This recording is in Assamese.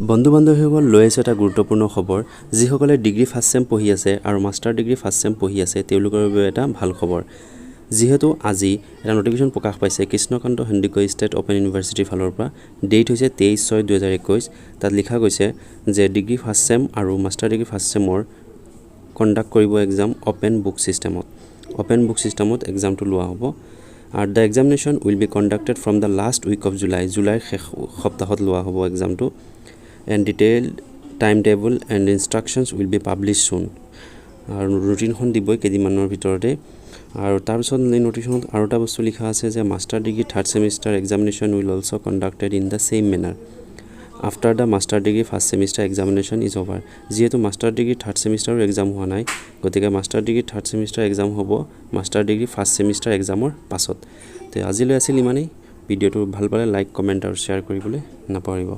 বন্ধু বান্ধৱীসকল, লৈ আহিছোঁ এটা গুৰুত্বপূৰ্ণ খবৰ। যিসকলে ডিগ্ৰী ফাৰ্ষ্ট ছেম পঢ়ি আছে আৰু মাষ্টাৰ ডিগ্ৰী ফাৰ্ষ্ট ছেম পঢ়ি আছে, তেওঁলোকৰ বাবে এটা ভাল খবৰ। যিহেতু আজি এটা নটিফিকেশ্যন প্ৰকাশ পাইছে কৃষ্ণকান্ত সন্দিকৈ ষ্টেট অ'পেন ইউনিভাৰ্চিটিৰ ফালৰ পৰা। ডেট হৈছে 23/6/2021। তাত লিখা গৈছে যে ডিগ্ৰী ফাৰ্ষ্ট ছেম আৰু মাষ্টাৰ ডিগ্ৰী ফাৰ্ষ্ট ছেমৰ কণ্ডাক্ট কৰিব এক্সাম অ'পেন বুক ছিষ্টেমত। অ'পেন বুক ছিষ্টেমত এক্সামটো লোৱা হ'ব আৰু the examination will be conducted from the last week of July. জুলাইৰ শেষ সপ্তাহত লোৱা হ'ব এক্সামটো and detailed time table and instructions will be publish soon. আৰু ৰুটিনখন দিবই কেইদিনমানৰ ভিতৰতে। আৰু তাৰপিছত এই নটিফিকেশ্যনত আৰু এটা বস্তু লিখা আছে যে master degree third semester examination will also conducted in the same manner after the master degree first semester examination is over. যিহেতু মাষ্টাৰ ডিগ্ৰী থাৰ্ড ছেমিষ্টাৰো এক্সাম হোৱা নাই, গতিকে master degree third semester exam হ'ব মাষ্টাৰ ডিগ্ৰী ফাৰ্ষ্ট ছেমিষ্টাৰ এক্সামৰ পাছত। তো আজিলৈ আছিল ইমানেই। ভিডিঅ'টো ভাল পালে লাইক, কমেণ্ট আৰু শ্বেয়াৰ কৰিবলৈ নাপাহৰিব।